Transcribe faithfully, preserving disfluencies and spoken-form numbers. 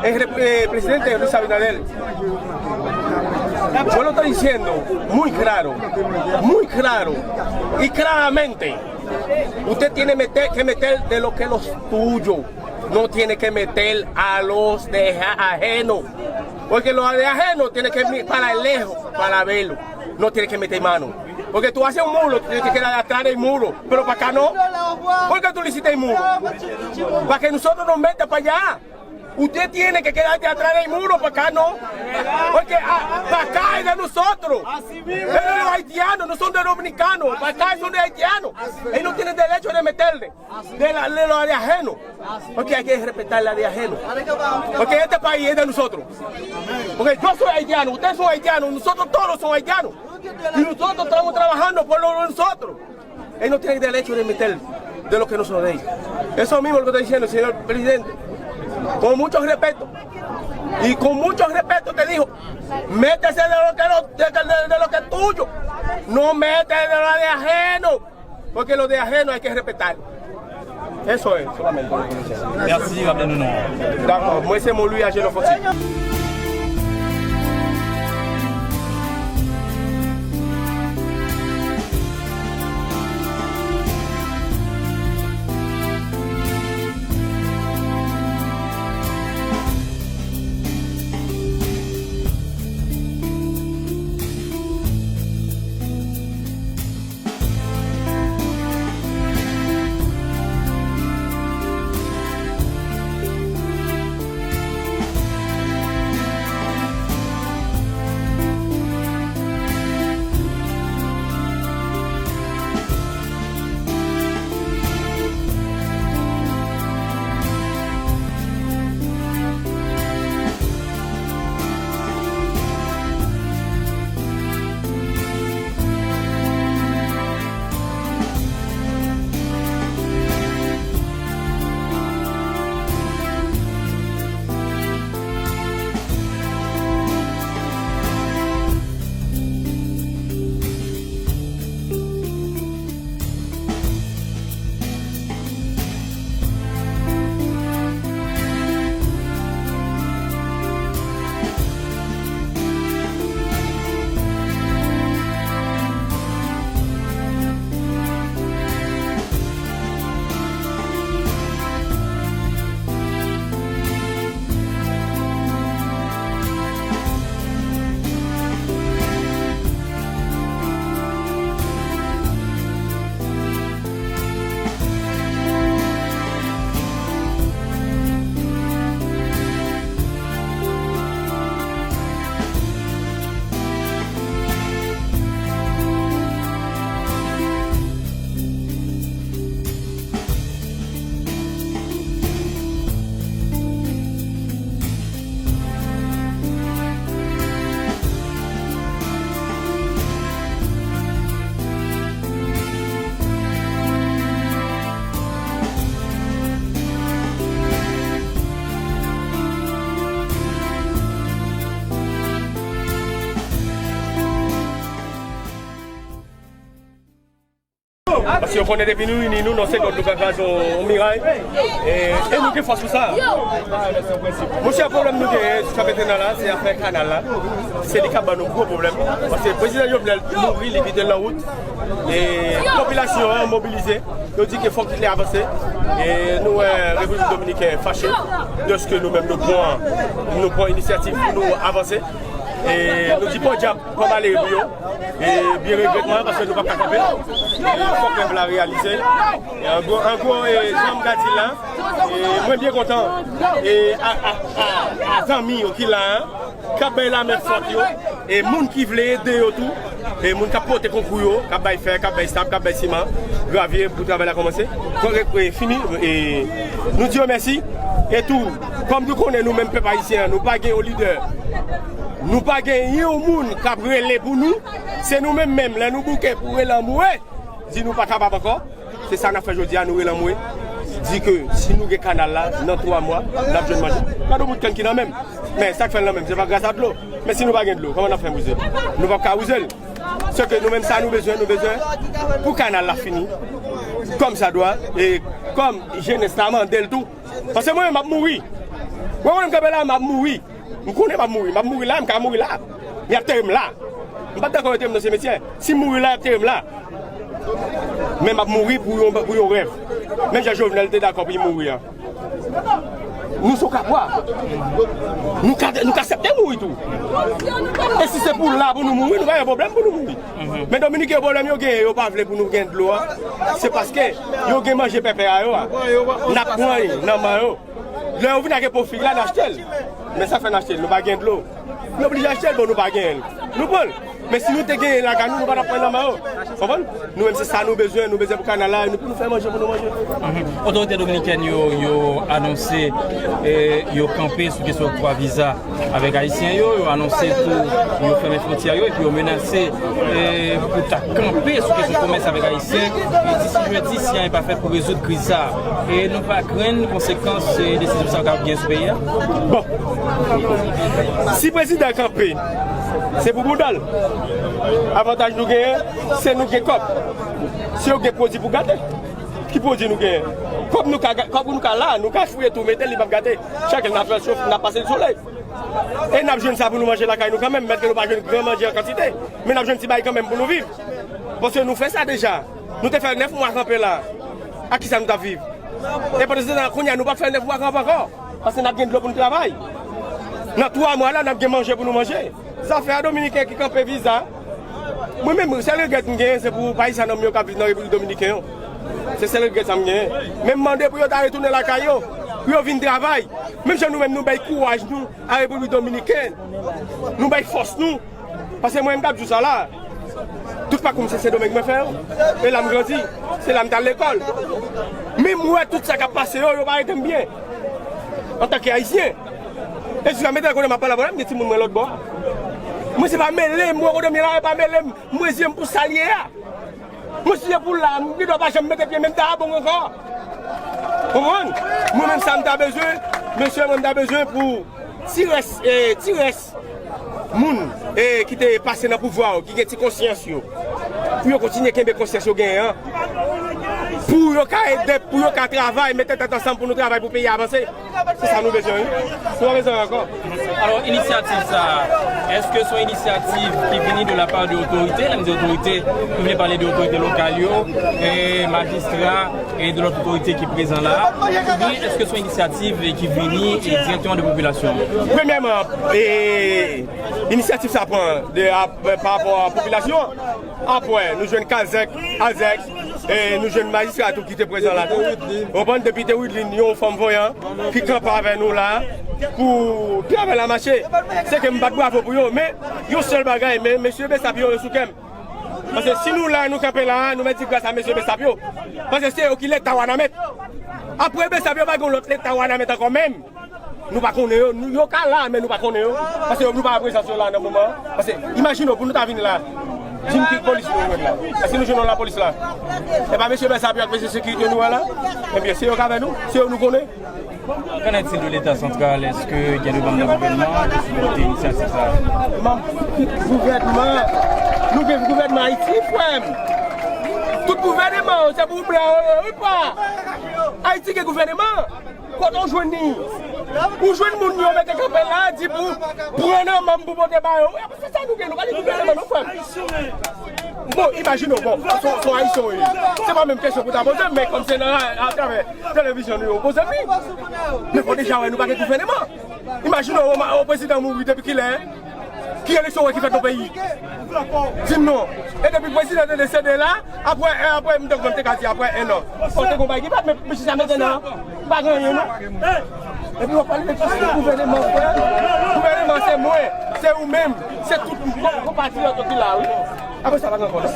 El re-, eh, presidente Luis Abinader, yo lo estoy diciendo muy claro, muy claro y claramente. Usted tiene meter, que meter de lo que los tuyos. No tiene que meter a los de ajeno. Porque los de ajeno tiene que mi-, para lejos, para verlo. No tiene que meter mano. Porque tú haces un muro, tú tienes que quedar atrás del muro. Pero para acá no. ¿Por qué tú le hiciste el muro? Para que nosotros nos meta para allá. Usted tiene que quedarse atrás del muro, para acá no. Porque ah, para acá es de nosotros. Es de los haitianos, no son de los dominicanos. Para acá son de haitianos. Ellos no tienen derecho de meterle de la, de la de ajeno. Porque hay que respetar la de ajeno. Porque este país es de nosotros. Porque yo soy haitiano, ustedes son haitianos, nosotros todos somos haitianos. Y nosotros estamos trabajando por lo de nosotros. Ellos no tienen derecho de meter de lo que no son de ellos. Eso mismo lo que está diciendo el señor presidente. Con mucho respeto. Y con mucho respeto te dijo, métese de lo que, no, de, de- de lo que es tuyo. No mete de lo de ajeno. Porque lo de ajeno hay que respetar. Eso es solamente lo que dice. Merci, Rabbi Nounou. D'accord, moi c'est mon Louis Agénor Fonti. Paske yo konnen depi nou ini nou nan segond nou ka kraze yon, yon miray. E, e nou gen fòs pou sa. Monchè, pwoblèm nou genyen sou Kapetèn nan la, se afè kanal la. Se li k ap ban nou gwo pwoblèm. Paske prezidan Jovenel mouri, li kite l nan wout. E popilasyon an mobilize. Yo di ke fòk li avanse. E nou wè Repiblik Dominikèn fache dèske nou menm nou pran, nou pran inisyativ pou nou avanse. E nou di podyab kòm ale pou yo. E byen regretman, paske nou p ap ka kanpe. E fòk pèp la reyalize. E an gwo, an gwo, e, jan m ka di la, e mwen byen kontan. E a, a, a, a zanmi yo ki la a, k ap bay lamen fòt yo. E moun ki vle ede yo tou. E moun k ap pote konkou yo, k ap bay fè, k ap bay sab, k ap bay siman, gravye pou travay la kòmanse. Fòk e, e fini. E nou di yo mèsi. E tou, kòm nou konnen nou menm pèp ayisyen an, nou pa gen yon lidè. Nou pa gen yon moun k ap rele pou nou. Se nou menm menm, lè nou bouke pou rele anmwe, di nou pa kapab ankò. Se sa n ap fè jodi a, nou rele anmwe. Di ke si nou gen kanal la, nan twa mwa, n ap jwenn manje. Gade yon bout kann ki nan men m. Men sa k fè l nan men m, se pa gras a dlo. Men si nou pa gen dlo, kòman n ap fè wouze l? Nou p ap ka wouze l. Se ke nou menm sa nou bezwen, nou bezwen pou kanal la fini. Kòm sa dwa, e kòm jenès la mande l tou. Paske mwen menm m ap mouri. Mwen, mwen, m kanpe la, m ap mouri. M konnen m ap mouri. M ap mouri la, m ka mouri la. Y ap antere m la. M pa t dakò yo antere m nan simetyè. Si m mouri la, y ap antere m la. Men m ap mouri pou yon, pou yon rèv. Menm jan Jovenel te dakò pou li mouri an. Nou se Okapwa. Nou ka, nou ka aksepte mouri tou. E si se pou la pou nou mouri, nou pa gen pwoblèm pou nou mouri. Men Dominiken yo, pwoblèm yo genyen, yo pa vle pou nou gen dlo a, se paske yo gen manje pèpè a yo a. N ap pran nan men yo. Lè yo vin ak epo fig la, n achte l. Men sa fè n achte l, nou pa gen dlo. Nou oblije achte l, bon, nou pa genyen l. Nou pran l. Men si nou te genyen lakay nou, nou pa t ap pran nan men yo. Konprann? Nou menm, se sa nou bezwen, nou bezwen pou kanal la, nou pou nou fè manje, pou nou manje. Otorite dominikèn yo, yo anonse, eh, yo kanpe sou kesyon oktwa viza avèk Ayisyen yo, yo anonse tou yo fèmen fwontyè yo, epi yo menase, eh, pou ta kanpe sou kesyon komès avèk Ayisyen, e disi jedi, si anyen pa fèt pou rezoud kriz sa a. E nou pa krenn konsekans, eh, desizyon sa a kapab gen sou peyi a? Bon. Si prezidan kanpe, se pou bouda l. Avantaj nou genyen, se nou gen kòb. Si yo gen pwodui pou gate, ki pwodui nou genyen? Kòb nou ka, kòb nou ka la, nou ka fouye tou, mete li p ap gate. Chak lè n ap fè l chofe, n ap pase l solèy. E n ap jwenn sa pou nou manje lakay nou kanmenm, mèt ke nou pa jwenn gran manje an kantite. Men n ap jwenn ti bagay kanmenm pou nou viv. Paske nou fè sa deja. Nou te fè nèf mwa kanpe la. Ak kisa nou t ap viv? E pandan se tan, kounye a, nou p ap fè nèf mwa kanpe ankò. Paske n ap gen dlo pou nou travay. Nan twa mwa la, n ap gen manje pou nou manje. Zafè a Dominiken ki kanpe viza. Mwen menm, sèl regrèt m genyen, se pou payizan nan m yo k ap viv nan Repiblik Dominiken yo. Se sèl regrèt sa m genyen. Men m mande pou yo ta retounen lakay yo, pou yo vin travay. Menm jan nou menm nou bay kouraj nou a Repiblik Dominiken, nou bay fòs nou. Paske mwen menm k ap di w sa la, tout pakou m se Sendomeng mwen fè yo. E la m grandi, se la m t al lekòl. Men m wè tout sa k ap pase yo, yo pa rete m byen. Antanke Ayisyen. E jis la, mete kote m ap pale avè w la, m gen timoun mwen lòt bò. Mwen se pa mele m, mwen kote m ye la, e pa mele m, mwen zye m pou sa l ye a. Mwen si se pou la, m gen dwa pa janm mete pye m, men m ta abon ankò. Konprann? Mwen menm sa m ta bezwen, mesye, mwen m ta bezwen pou ti rès, eh, ti rès moun, eh, ki te pase nan pouvwa yo, ki gen ti konsyans yo, pou yo kontinye kenbe konsyans yo genyen an, pou yo ka ede, pou yo ka travay, mete tèt ansanm pou nou travay pou peyi a avanse. Se sa nou bezwen, wi. Nou pa bezwen ankò. Alò, inisyativ sa a, èske se yon inisyativ ki vini de la part de otorite, lè m di otorite, nou vle pale de otorite lokal yo, e majistra, e de lòt otorite ki prezan la a, oubyen èske se yon inisyativ ki vini, e, dirèkteman de popilasyon an? Premyèman, e, inisyativ sa pran de, a, pa rapò a popilasyon an. Apre, nou jwenn Kazèk, Azèk, e nou jwenn majistra tou ki te prezan la tou. Ou konprann, depite Widlin, yon fanm voyan ki kanpe avè nou la pou travay la mache. Se ke m bat bravo pou yo, men yon sèl bagay, men mesye Bessap yo, yo sou kè m. Paske si nou la, nou kanpe la, nou mèt di gras a mesye Bessap yo. Paske se yo ki leta Wanament. Apre Bessap yo, pa gen lòt leta Wanament ankò menm. Nou pa konnen yo. Nou, yo ka la, men nou pa konnen yo. Paske nou pa wè prezans yo la nan moman an. Paske, imajine w, pou nou ta vin la, di m ki polis nou jwenn la. Èske nou jwenn yon lapolis la? E pa mesye Bèsap yo ak mesye sekirite nou an la? Ebyen, se yo k avè nou. Se yo nou konnen. Qu'en est-il de l'État central? Èske gen de manm nan gouvènman ki sipòte inisyativ sa a? Manm gouvènman, nou gen gouvènman Ayiti, frè m. Tout gouvènman yo, se pou blan yo ye, wi, pa. Ayiti gen gouvènman. Kote w jwenn li? Ou jwenn moun yo mete kanpe la, di pou pran nan manm pou pote ba yo. Wi, se sa nou gen, nou pa gen gouvènman, non, frè m. Bon, imajine w, bon, se, se Ayisyen w ye. Se pa menm kesyon pou ta poze m, men kòm se nan, atravè televizyon nou yo poze m li. Men fò deja wè nou pa gen gouvènman. Imajine w, o, o prezidan mouri depi kilè? Ki eleksyon w wè ki fèt nan peyi? Di m non. E depi prezidan te desede la, apre, apre, m te, m te ka di apre en an. Fò te gon bagay ki fèt, men mesye sa mete nan, pa gen anyen non. Epi w ap pale de gouvèneman, frè. Gouvèneman se mwen, se ou menm, se tout konpatriyòt yo ki la, wi. Apre sa, pa gen ankò non.